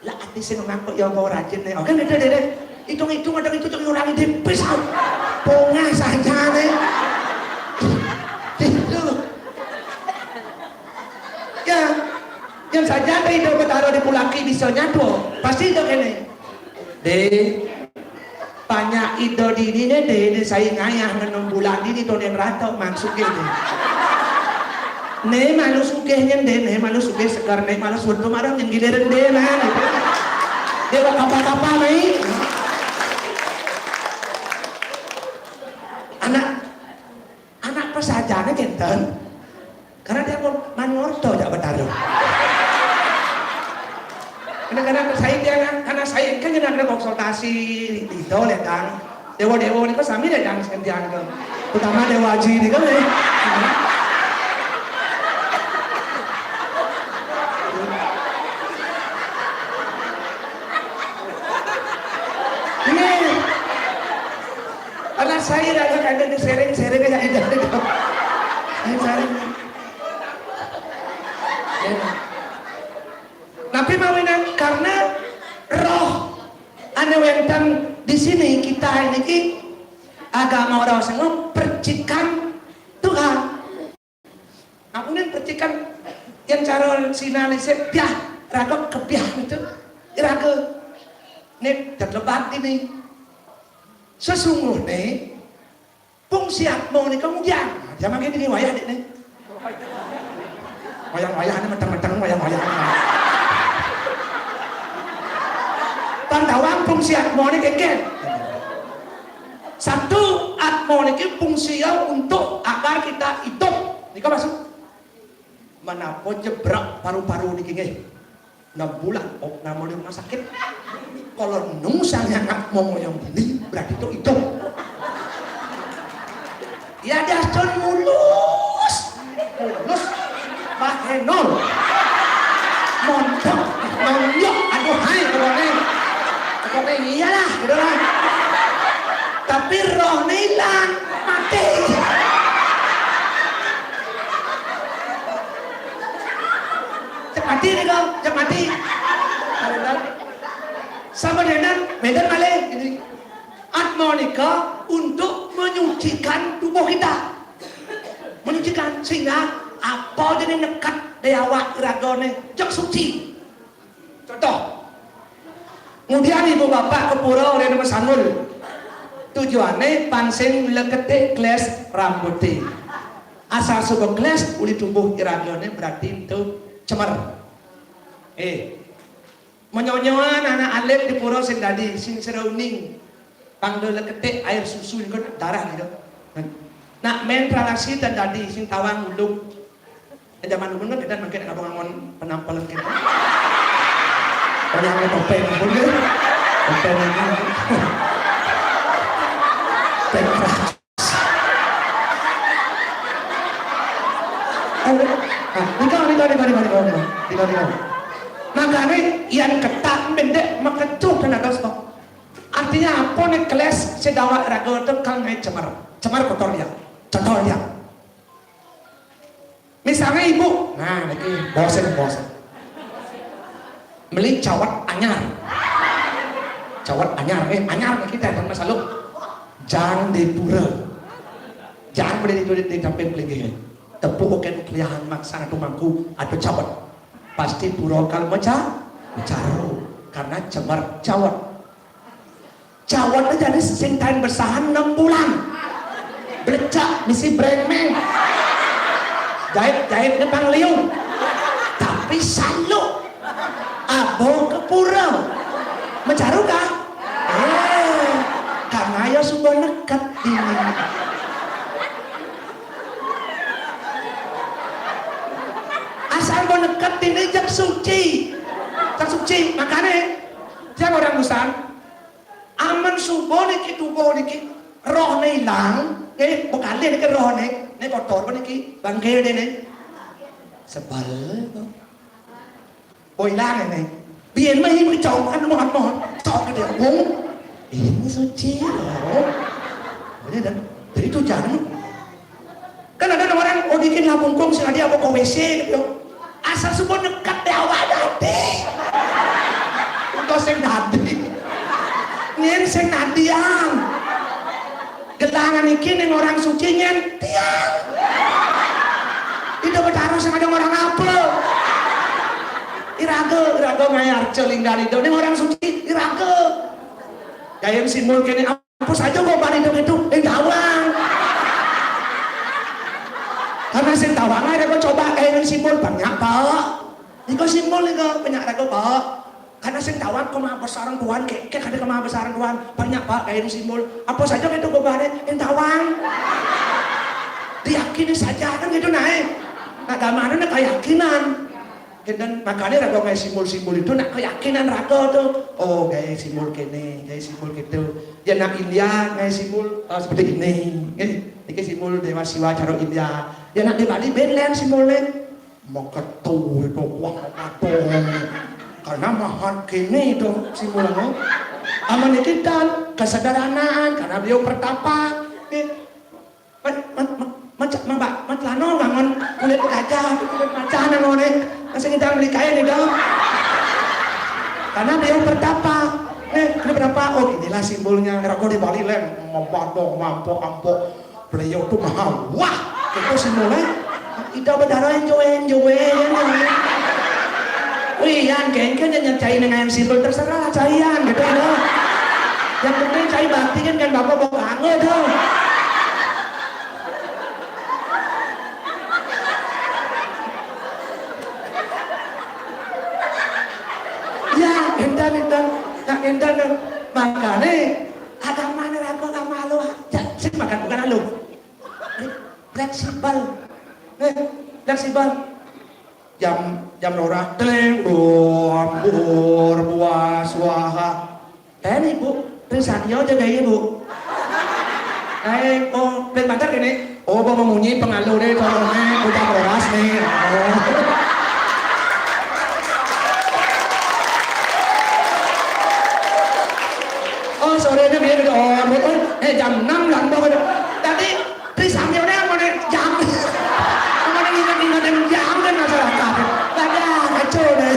Lah ati sing mangkok ya apa rajin nih. Oke gitu deh. Hitung-hitung ada itu tuh orang tipis tuh. Pongah saja nih. Gitu. Ya. Yang saja ada ida betara di pulaki bisa nyatu. Pasti ida kene. Deh. Banyak ida dini ne deh, ne saya ngayah ngenung bulan dini to nen rata maksudnya deh. Ne malu sugih nyen deh, ne malu sugih segar, ne malu suwun tumarang nyen giliran deh man. Dia kok apa-apa mai. Anak anak pesajane kenten. Karena dia pun manorto jak betara. Karena karena saya dia karena saya kan kena konsultasi itu letang. Dewa-dewa ini kan sami letang sentian ke. Utama Dewa Aji ini kan eh. Ini karena saya ada kan di sharing-sharing aja aja gitu. Saya sharing. Ya. Tapi mawinan karena roh ane wenten di sini kita ini ki agama orang sengok percikan Tuhan. Nah, kemudian percikan yang cara Cina ni sepiah raga kepiah itu raga ni terlebat ini sesungguhnya Pung siap mau ni kemudian. Nah, dia makin ini wayah dek ni. Wayang-wayang ni meteng-meteng wayang-wayang. Pantauan pung siap mau ni kengken. Satu atmo niki fungsinya untuk agar kita hidup. Nika masuk. Menapa jebrak paru-paru niki nggih? Enam bulan, oh, nama di rumah sakit. Kalau nungsang yang nak mau yang ini, berarti itu hidup. Ya dia sun mulus, mulus, bahenol, montok, monyok, aduh hai pokoknya, pokoknya iyalah gitu lah. Tapi rohnya hilang, mati. Cek mati nih kau, cek mati. Sama dengan Medan malih ini. Atma nika untuk menyucikan tubuh kita. Menyucikan sehingga apa jadi nekat di awak ragane cek suci. Contoh. Kemudian ibu bapak ke pura oleh nama sanggul. Tujuannya pansing leketik kelas rambuté. Asal suba kelas uli tumbuh iragane berarti itu cemer. Eh, menyonyoan anak alit di pura sing dadi sing serauning. Pang do leketik air susu niku darah niku. Nak main transaksi dan dadi sing tawang ulung. Zaman dulu kan kita mungkin apa ngangon penampel gitu. Orang yang topeng pun gitu. Topeng ini. Topeng keras. Nah, nika nika nika nika nika nika nika nika. Makanya yang ketat pendek mengecuh dan atas kok. Artinya apa nih kelas sedawa raga itu kal ngai cemar, cemar kotor dia, kotor dia. Misalnya ibu, nah ini bosen bosen. Meli cawat anyar, cawat anyar, eh anyar kita kan masalah. Jangan dipura, jangan boleh ditulis di samping pelinggih. Tepuk oke keliahan maksa atau mangku atau cawat. Pasti pura kal meca, mecaru karena cemar cawat. Cawat tu jadi sing tain bersahan enam bulan. Belecak misi brengmeng. Jahit-jahit ni pang liung. Tapi saluk. Abo ke pura. Mecaru kah? Eh, karena ya sudah nekat ini. Makane, tiang orang Busan, amen subuh niki tubuh niki, rohne ilang, nggih, bekali niki rohne, niki kotor niki, bangke dene. Sebel to. Oh, ilang ini. Biyen mah ini cok kan mohon-mohon. Cok gede, Bung. Ini suci loh. Ini dan jadi tuh jangan. Kan ada orang, oh, dikit lah bungkung, sing adi apa ke W C gitu. Asal subuh dekat deh awak dadi. Udah sing dadi. Nyen sing dadian. Gelangan iki ning orang suci nyen tiang. Ido Betara sing ada orang apa? Iraga, iraga ngayar celinggan ido ning orang suci, iraga. Gayen simbol kene apa saja kok bani dong itu, eh, tawang. Karena sing tawang ada kok coba kayak yang simbol banyak, Pak. Iko simbol iko banyak raga, Pak. Karena sing tawang kok mah besar Tuhan, kayak, kayak ada kemah besar Tuhan. Banyak, Pak, kayak yang simbol. Apa saja itu kok bani yang tawang. Diyakini saja kan gitu naik. Nah, agama anu nek keyakinan. Kenten makane raga gawe simbol-simbol itu nak keyakinan raga tuh. Oh, gawe simbol kene, gawe simbol gitu. Ya nak India gawe simbol, eh, seperti ini. Nggih, iki simbol Dewa Siwa cara India. Ya nak di Bali ben len simbolnya. Meketu itu wah meketu. Karena mahat kene itu simbolnya. Aman iki dan kesederhanaan karena beliau pertapa. Nggih. Mat, mat, mat, mat, mat, mat, mat lano bangun kulit gajah, kulit macan yang ngone. Masih kita beli kain itu. Karena dia bertapa. Eh, ini berapa? Oh, inilah simbolnya. Rokok di Bali, Leng. Mempodong, mampu, ampu. Beliau tuh mahal. Wah, itu simbolnya. Ida bedara enjoy, enjoy. Wih, yang kengken yang nyecai dengan simbol terserah lah caian gitu ya. Yang penting cai bakti kan kan bapak bawa anggo tuh. Ya, endan endan, nak endan makane agama ne aku agama lu. Ya, sing makan bukan lu. Fleksibel. Eh, fleksibel. Jam jam lorah teng bom bur buah suaha. Ten ibu, ten sadio jaga ibu. Eh, oh, ten bantar kene. Oh, bawa memunyi pengalu deh, tolong nih, udah meras nih. Oh. Oh, sore ini biar gitu. Oh, oh, eh, jam enam lah, mbak. Tadi Trisanyone amane jam. Amane inget-inget yang jam dan masyarakat. Ada kacau deh.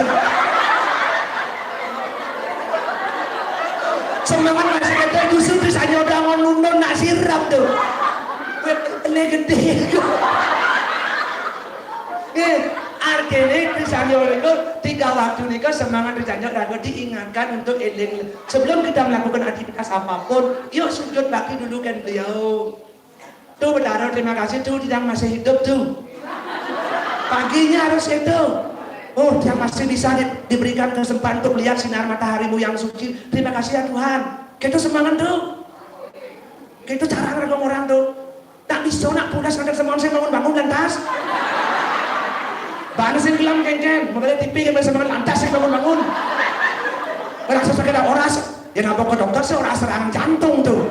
Semangat masih ada justru Trisanyone udah mau nundun nak sirap tuh. Ini gede. Eh, artinya Trisanyone itu tiga waktu nika semangat Trisanyone raga diingatkan untuk eling. Sebelum kita melakukan aktivitas apapun, yuk sujud bakti dulu kan beliau. Tuh, Betara, terima kasih tuh, dia masih hidup tuh. Paginya harus itu. Oh, dia masih bisa di- diberikan kesempatan untuk lihat sinar mataharimu yang suci. Terima kasih ya Tuhan. Kita semangat tuh. Kita cara ngerangkul orang tuh. Tak bisa nak pulas ngadep semangat saya bangun-bangun lantas. Bana sing kelam kengken, modalnya T V kan semangat lantas saya bangun-bangun. Rasa sakit oras. Ya napa ke dokter sih orang serangan jantung tuh.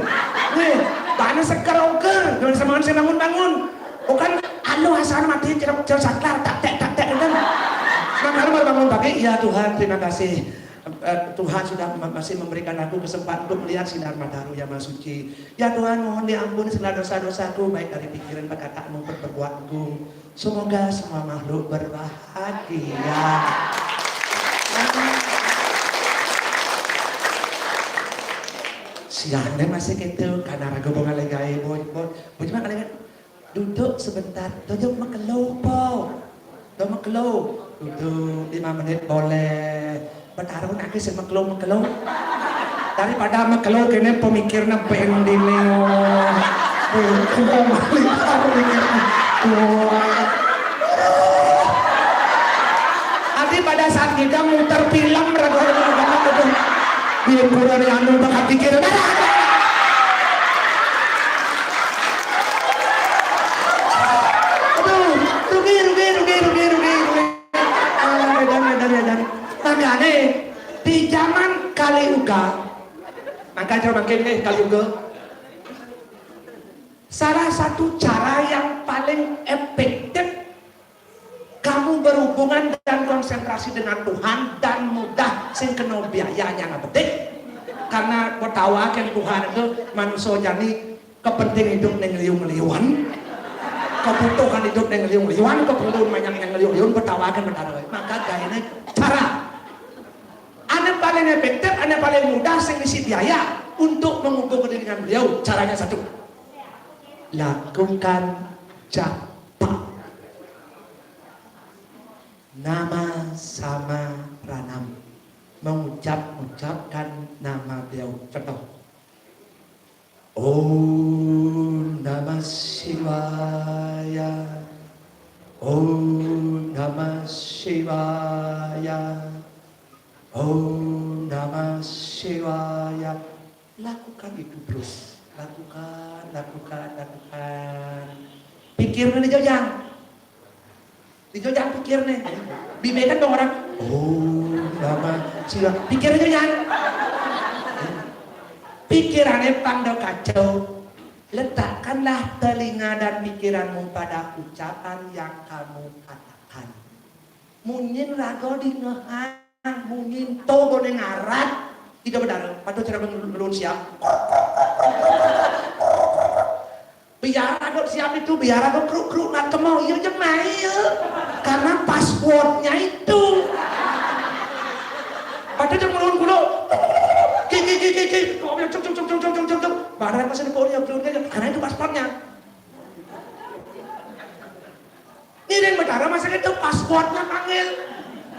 Nih, bana seger oger, dengan semangat saya bangun-bangun. Oh kan, anu hasan mati cerok cerok saklar tak tek tak tek kan. Nah, kalau mau bangun pagi, ya Tuhan terima kasih. Eh, Tuhan sudah mem- masih memberikan aku kesempatan untuk melihat sinar matahari yang maha suci. Ya Tuhan, mohon diampuni segala dosa-dosaku, baik dari pikiran, perkataan maupun perbuatanku. Semoga semua makhluk berbahagia. Siane masih gitu, karena raga bunga legai boy boy. Bagaimana kalian? Duduk sebentar, duduk mekelo po. Duduk mekelo, duduk lima menit boleh. Betara nak sing mekelo-mekelo. Daripada mekelo kene pemikirnya pendine. Wah. Ati pada saat kita muter film ragu-ragu banget itu. Di ukuran anu bakal pikir. Aduh, rugi, rugi, rugi, rugi, rugi, rugi. Ah, edan, edan, edan. Tapi aneh, Di zaman Kali Yuga, mangka jero mangkin, eh, Kali Yuga. Salah satu cara yang paling efektif kamu berhubungan dan konsentrasi dengan Tuhan dan mudah sing kena biayanya nggak betik. Karena betawakan Tuhan itu manusia jani kepenting hidup neng liung-liuan, kebutuhan hidup neng liung-liuan, keperluan banyak neng liung-liuan, betawakan Betara. Maka gayanya cara ane paling efektif, ane paling mudah sing ngisi biaya untuk menghubungkan diri dengan beliau. Caranya satu, lakukan japa. Nama sama pranam. Mengucap-ucapkan nama beliau. Contoh. Om Namah Shivaya. Om Namah Shivaya. Om Namah Shivaya. Lakukan itu terus. Lakukan, lakukan, lakukan. Pikirnya di jojang. Di jojang pikir nih. Bimbingan dong orang. Oh, nama sila. Pikir aja, Yan. Pikirannya pang do kacau. Letakkanlah telinga dan pikiranmu pada ucapan yang kamu katakan. Munyin raga di ngehang, munyin to bone ngarat. Tidak benar. Patut cara belum siap. Biar ada siap itu, biar ada kruk-kruk nak kemau, iya je mai ya. Karena passwordnya itu. Padahal yang melun kulo. Ki, ki, ki, ki, ki. Kok dia cuk, cuk, cuk, cuk, cuk, cuk, cuk, cuk. Barang masih di pohon ya, belum dia. Karena itu passwordnya. Ngiring Betara masa itu passwordnya panggil.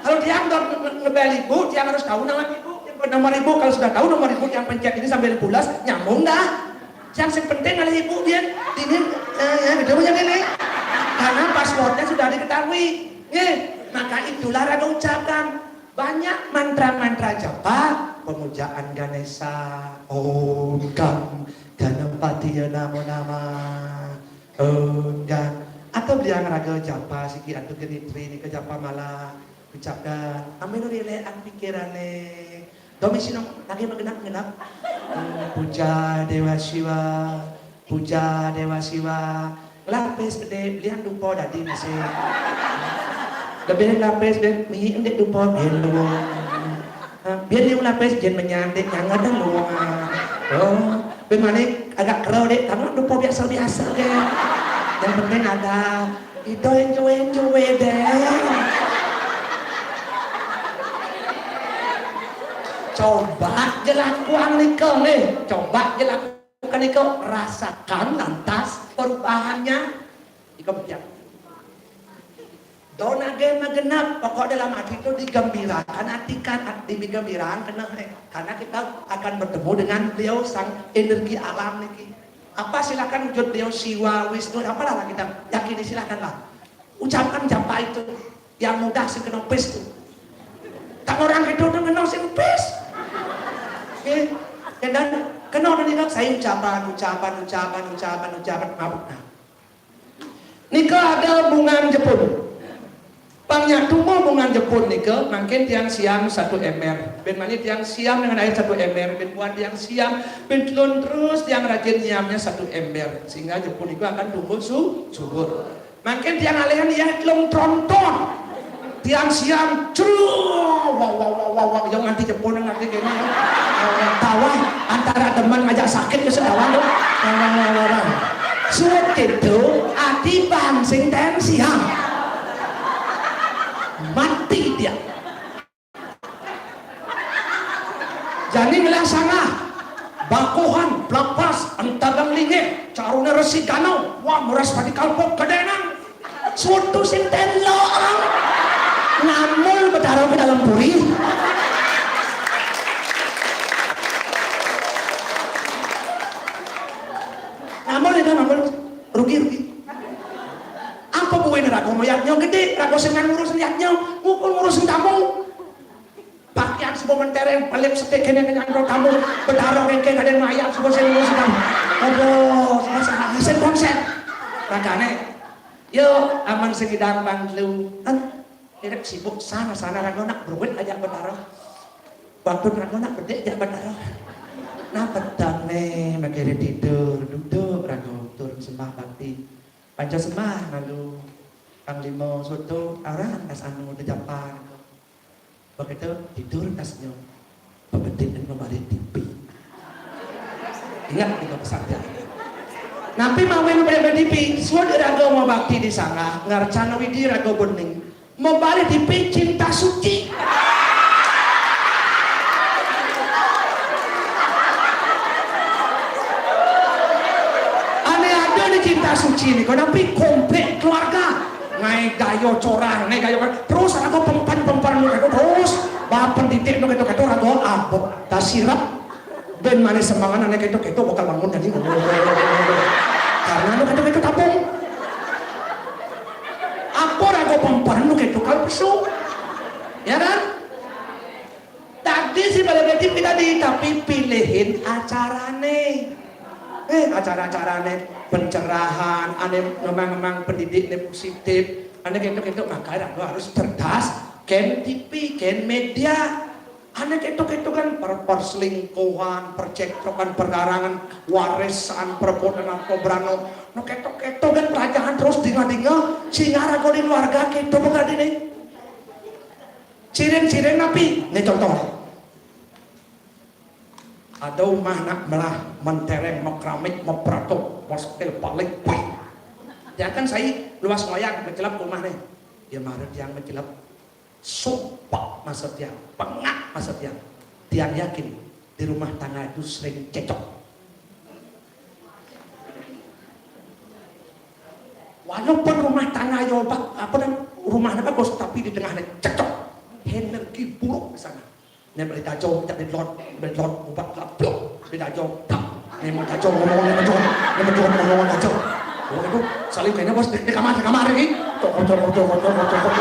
Kalau dia nggak nge-, ngebel ibu, dia harus tahu nama ibu. Nomor ibu, kalau sudah tahu nomor ibu yang pencet ini sampai pulas, nyambung dah. Yang sing penting adalah ibu dia ini, eh, ya, gitu punya ini. Karena passwordnya sudah diketahui. Nih, maka itulah raga ucapkan. Banyak mantra-mantra japa, pemujaan Ganesha, Om Gam Ganapatiya Namo Namah, Om Gam. Atau beliang raga japa siki antuk genitri nika japa mala ucapkan. Ambil rilean pikirane. Domi sinong lagi menggenap-genap. Om Puja Dewa Siwa, Puja Dewa Siwa. Lapis gede, belian dupa dadi masih. Lebih lapis, ben mie endik dupa, ben luwung. Ha, ben liu lapis, jen menyan, endik nyangat dan luwung. Oh, ben manik agak kero, dek, tangan dupa biasa-biasa, dek. Yang penting ada. Itu enjoy-enjoy, dek. Coba je lakuang nika, nih. Coba je lakuang. Kenika rasakan lantas perubahannya. Ika bujang. Don agen magenap, pokok dalam hati itu digembirakan, artikan, digembirakan kena, eh. Karena kita akan bertemu dengan beliau sang energi alam niki. Apa silakan wujud beliau Siwa, Wisnu, apalah lah kita yakini silakanlah. Ucapkan japa itu yang mudah sing kena pis tu. Tak orang itu tu kena sing pis. Okey. Dan kena tu nika saya ucapan, ucapan, ucapan, ucapan, ucapan, mabuk nah. Nika ada bungan Jepun. Pang nya tumbuh bungan Jepun nika, mangkin tiang siam satu ember. Ben mani tiang siam dengan air satu ember, ben buat tiang siam, ben telun terus tiang rajin nyiamnya satu ember. Sehingga Jepun itu akan tumbuh su-, subur. Mangkin tiang alihan iya telung tronton. Tiang siam, cru, wah, wah, wah, wah, wah, yang nganti Jepun nganti kene. Tawah antara teman ngajak sakit ke sedawan tu. Wah, wah, wah, wah, wah. Suat itu, ati bang sing ten siam. Mati dia. Jani ngelah sangah, bakohan, pelapas, entadang lingih, caruna resi danau, wah, meras padi kalpok kedenang. Suatu sing tenlo, ngamul betara ke dalam puri. Ngamul itu, ngamul. Rugi, rugi. Apa buin raga mayatnya gede, raga sing ngurus mayatnya, ngukur ngurus tamu. Pakaian suba mentereng, pelip setik kene kenyang ro tamu, bedaro rengke kadang mayat suba sing ngurus tamu. Aduh, sama-sama hasil konsep. Ragane, yo, aman segidang bang lu. Kan, sibuk sana-sana raga nak beruit aja bedaro. Waktu raga nak bedik jak Batara. Nah, petang né, makiré tidur, duduk raga, turun sembah bakti. Panca sembah, lalu panglima soto, arang kas anu, dejapan. Begitu tidur kasnya. Bebedik dan membalik tipi. Ingat tiga pesan dia. Napi mawé membalik tipi, suud raga mau bakti di sangah, ngarcana Widi raga bening. Membalik tipi cinta suci. Ané ada di cinta suci nika, napi komplék keluarga. Ngaé gaya corang, ngaé gaya corang. Terus raga pempan-pempan nu kéto terus. Bapen titik nu kéto-kéto raga abot. Tasirep. Ben manis semangat ané kéto-kéto bakal bangun tadi. Karena nu kéto-kéto tabung. Apa raga pempan nu kéto kal pesu. Ya kan? Tadi si pada T V tadi, tapi pilihin acarané. Eh, acara-acarané pencerahan, ané ngemang-ngemang pendidikné positif, ané kéto-kéto, makanya aku harus cerdas, kén T V, kén média. Ané kéto-kéto kan per- perselingkuhan, percekcokan, perkarangan, warisan, perbuatan apa berano. No kéto-kéto kan pelajaran terus dinga-dinga, sehingga raga di keluarga kéto bukan ini. Ciring-ciring napi? Né contoh. Ada umah nak melah mentereng, mekramik, meprato, moskel, paling pih. Jangan saya luas ngoyak, mecelep ke umah né. Ya marah tiang mecelep. Sumpah masa tiang, pengak masa tiang. Tiang yakin di rumah tangga itu sering cekcok. Walaupun rumah tangga yo bak, apa nang rumahnya bagus, tapi di tengahnya cekcok, energi buruk di sana. Né beli dajo, tak beli lot, beli lot, ubat laplok, beli dajo, tak. Né mau dajo ngomong, né mau dajo, né mau dajo ngomong dajo. Oh itu, saling kayaknya bos di, di kamar, di kamar lagi. Cok, cok, cok, cok, cok, cok, cok.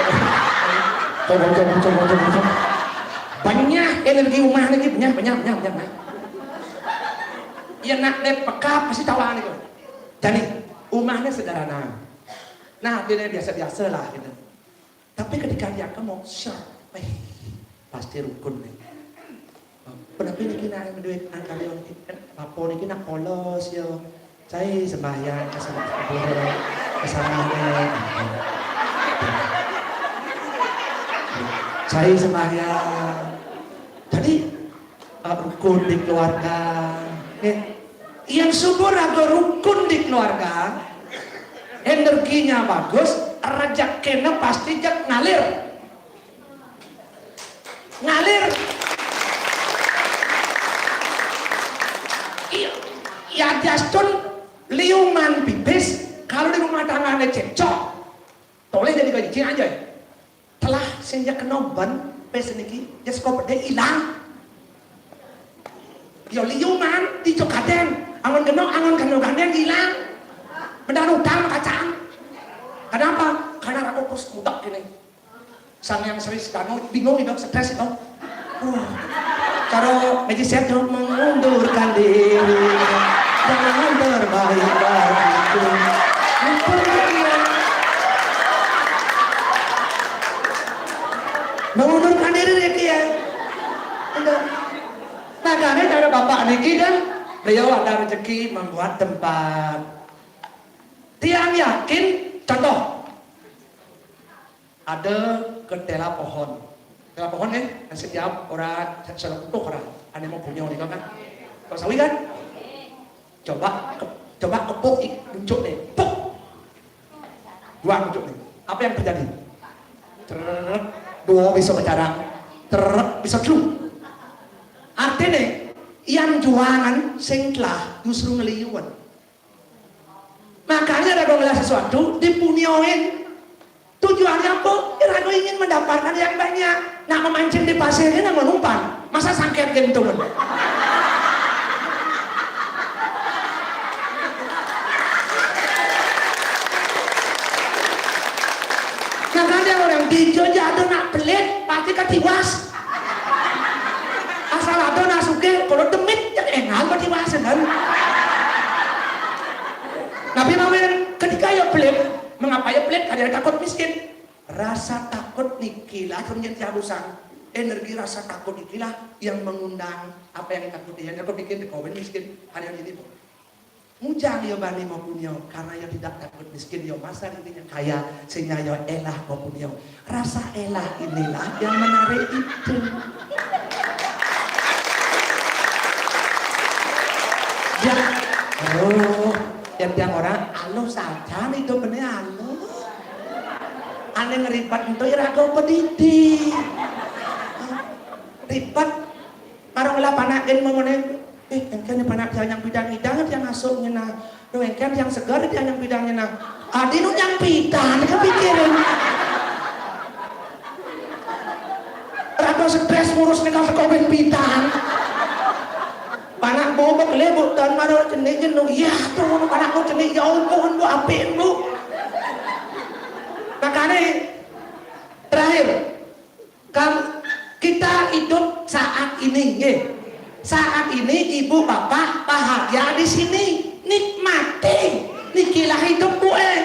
Cok, cok, cok, cok, cok, cok. Banyak energi rumah lagi, banyak, banyak, banyak, banyak, banyak. Iya nak dek peka pasti tawa nih. Jadi, rumahnya sederhana. Nah, dia biasa-biasa lah gitu. Tapi ketika dia ke mau, syar, eh, pasti rukun nih. Kenapa ini kena duit angkarion kan apa ini kena polos yo. Saya sembahyang ke sana ke sana. Saya sembahyang. Jadi, eh, rukun di keluarga. Nggih. Yang subur raga rukun di keluarga, energinya bagus, rezekinya pasti jek ngalir. Ngalir. Iya, ya Justin liungan pipis, kalau di rumah tangganya cekcok, toleh jadi kaji aja. Telah sing kena ban pes niki, ya sekop deh hilang. Ya liungan di Jokaden, angon kena, angon kena gandeng hilang. Benar utang kacang. Kenapa? Karena ragu kus mutak ini. Sang yang serius kamu bingung itu, stres itu. Uh, kalau magician itu mengundurkan diri, jangan terbaik bagiku. Itu dia. Mengundurkan diri dia. Udah. Makanya cara bapak niki kan, beliau ada rezeki membuat tempat. Tiang yakin, contoh, ada ketela pohon. Ketela pohon nih, setiap orang selalu orang, ada mau punya nih kan? Kau sawi kan? Coba ke- coba kepuk ik- puncuk nih, puk. Dua puncuk nih. Apa yang terjadi? Trrrr, dua bisa bercarang. Trrrr, bisa telu. Artinya, yang juangan sing telah justru ngeliuan. Makanya raga ngelah sesuatu dipunioin. Tujuannya apa? Ya, raga ingin mendapatkan yang banyak. Nah, memancing di pasir ini nggak umpan. Masa sangket gentungan? Makanya orang dijo aja ada nak pelit, pasti ketiwas. Asal ada nak suge, kalau demit, ya engal ketiwas kan. Nabi Muhammad ketika ya pelit, mengapa ya pelit? Karena takut miskin. Rasa takut niki lah menjadi halusan. Energi rasa takut ikilah yang mengundang apa yang ditakuti. Yang aku bikin di kawan miskin hari ini, Bu. Mujang ya bani mau punyo, karena ya tidak takut miskin ya masa intinya kaya, sehingga ya elah mau punyo. Rasa elah inilah yang menarik itu. Ya, oh, yang tiang orang, alo saja nih tuh bener alo. Ane ngeribat itu irago pedidi. Ribat. Marong lah panak gen momone. Eh, engken panak dia yang bidang idang dia masuk ngena. Lo engken yang segar dia yang bidang ngena. Adi nu yang bidang kepikiran. Rago stres ngurus neka teko ben bidang. Panak bobok lebuk dan maro cenik jenuh. Ya tuh, panak mau cenik jauh pohon bu apin bu. Makanya terakhir, Kam-, kita hidup saat ini, nggih. Saat ini ibu bapak bahagia di sini, nikmati. Nikilah hidup, Bu, eh.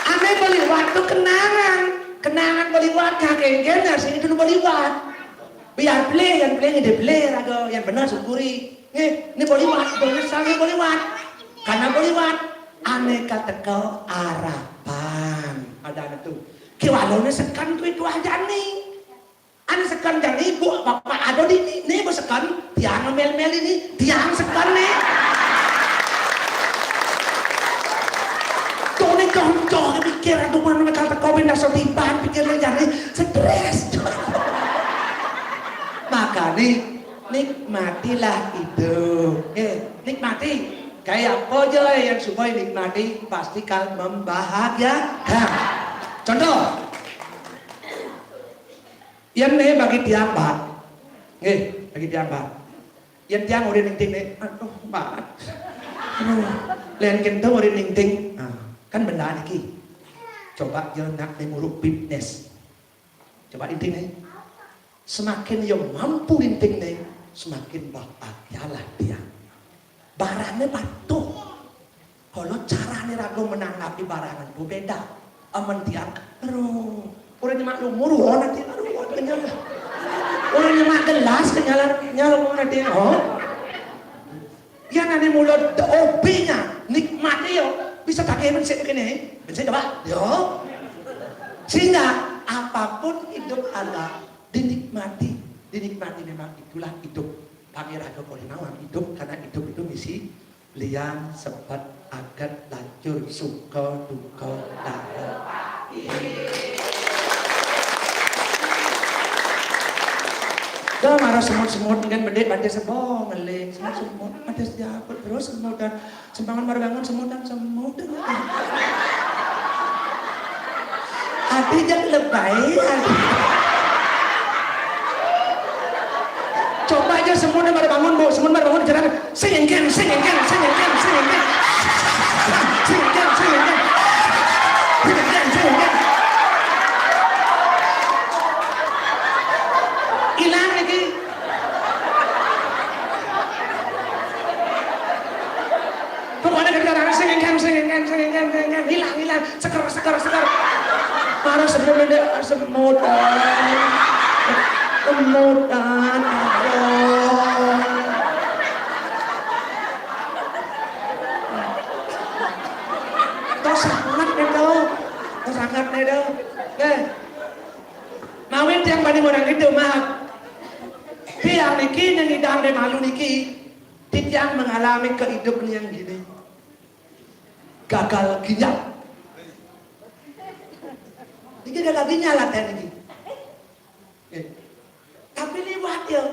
Ane beliwat tuh kenangan. Kenangan beliwat, kakek sini dulu beliwat. Biar beli, yang beli, yang beli, raga, yang benar syukuri. Nggih, ini boliwat, boliwat, sami boliwat. Karena boliwat, ane kateka arapan. Ada ane tuh. Kiwalone seken tuh itu aja nih. Ane seken jani, bu, bapak ada di ini, nih, bu seken, tiang mel-mel ini, tiang seken nih. Tuh nih, contoh, mikir, aduh, mana bakal teko, pindah sotiban, pikir nih, jani, stres. Makanya, nikmatilah hidup. Eh, nikmati. Kayak apa aja yang supaya nikmati, pasti kan membahagiakan. Contoh, yang nih bagi tiang, Pak. Nggih, bagi tiang, Pak. Yang tiang udah ningting nih, aduh, Pak. Aduh, lain kentang udah ningting. Nah, kan benda niki. Coba dia nak nih muruk fitness. Coba intinya, semakin yo mampu intinya, semakin bahagialah dia. Barangnya patuh. Kalau caranya ragu menanggapi barang itu beda. Amen dia, aduh, orang nyemak lumur, oh nanti, aduh, kenyal. Orang nyemak gelas, kenyal, kenyal, oh nanti, oh. Yang ane mula hobinya, nikmati yo. Bisa pakai bensik begini, bensik coba, yo. Sehingga apapun hidup Allah dinikmati, dinikmati memang itulah hidup. Pangeran Joko Linawan hidup karena hidup itu misi liang sepat agat lacur suka duka dara. Dah marah semut-semut kan bedek batis sebong ngeling semut-semut batis jabut terus semut dan sembangan baru bangun semut dan semut dan hati jangan lebay. Coba aja semut dan baru bangun bu semut baru bangun jalan sing again sing again sing again sing again sing again sing again sing again sing again hilang lagi. Pokoknya gara-gara sing again sing again sing again sing again hilang hilang seker seker seker. Marah semut ini semutan semutan. Toh sangat nih tuh. Toh sangat nih tuh. Eh. Mawin tiang bani orang itu maaf. Tiang niki yang idang de malu niki. Titiang mengalami kehidupan yang gini. Gagal ginjal. Ini gagal ginjal latihan ini. Eh. Tapi liwat ya.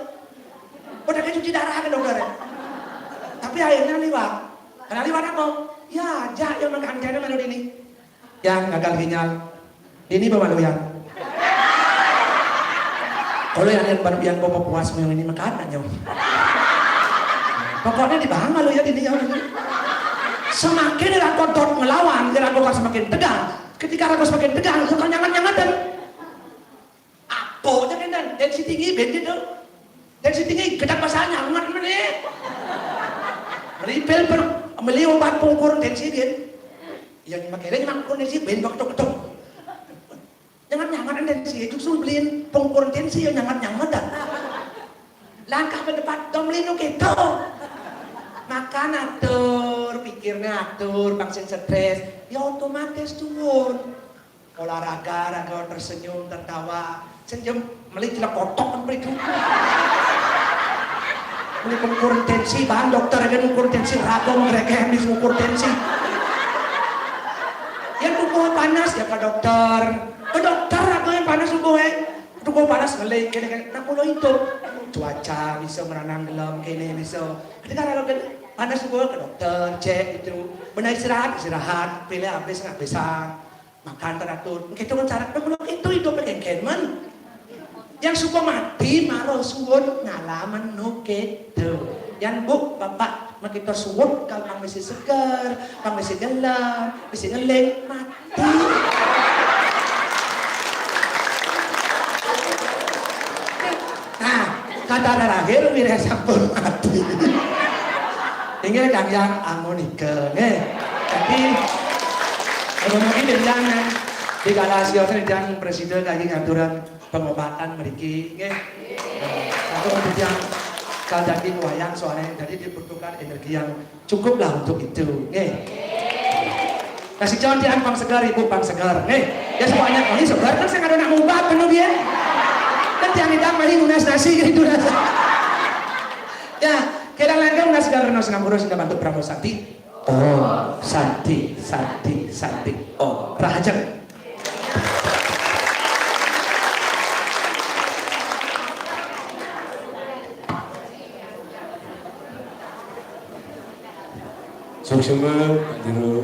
Udah kayak cuci darah kan dokter. Tapi akhirnya liwat. Karena liwat apa? Ya, jak yang makan jana malu ini. Yang gagal ginjal. Ini bawa malu ya. Kalau yang yang baru yang bawa puas yang ini makan aja. Pokoknya di bang malu ya ini ya. Semakin ragu dot ngelawan, ragu semakin tegang. Ketika ragu semakin tegang, suka nyangat-nyangatan. Apa aja kan dan tensi tinggi ben gitu. Tensi tinggi kita pasal nyangat mana? Refill per beli obat pengukur tensi dia. Yang makanya cuma ukur tensi ben waktu ketemu. tensi, justru beliin pengukuran tensi yang nyangat-nyangat dah. Langkah ke depan, dong beliin gitu. Makan atur, pikirnya atur, bang sing stres, ya otomatis turun. Olahraga, raga tersenyum, tertawa. Senyum, meli cilak kotok kan itu. Meli pengukur tensi, bahan dokter aja ngukur tensi, raga mereka habis ngukur tensi. Ya tubuh panas ya ke dokter. Ke dokter aku yang panas tubuh eh. Tubuh panas meli, kene kene. Nah kalau itu cuaca bisa meranang gelem kene bisa. Ketika ada panas tubuh ke dokter, cek itu. Benar istirahat, istirahat. Pilih habis ngabisan. Makan teratur. Kita kan cara kalau itu itu pengen kemen. Yang suka mati malah suwun ngalaman nuke tuh. Yang bu bapak makita suwun kalau kang mesti seger, kang mesti gelem, mesti ngeling mati. Nah, kata terakhir wilayah sampun mati. Inggih kang yang amonika nggih. Jadi mengenai dengan di kala siosnya dan presiden lagi ngaturan pengobatan mriki nggih. Nah, satu kemudian kalau daging wayang soalnya jadi dibutuhkan energi yang cukuplah untuk itu nggih. Kasih contoh yang pang segar ibu pang segar nggih. Ya semuanya kami segar kan saya ada nak mubah penuh dia. Kan tiang idang mari nunas nasi gitu lah. Ya, kira langkah nunas segar nunas ngampura sing bantu Pramu Santi. Oh, Santi, Santi, Santi. Oh, rahajeng. Suksma, Pak Jero.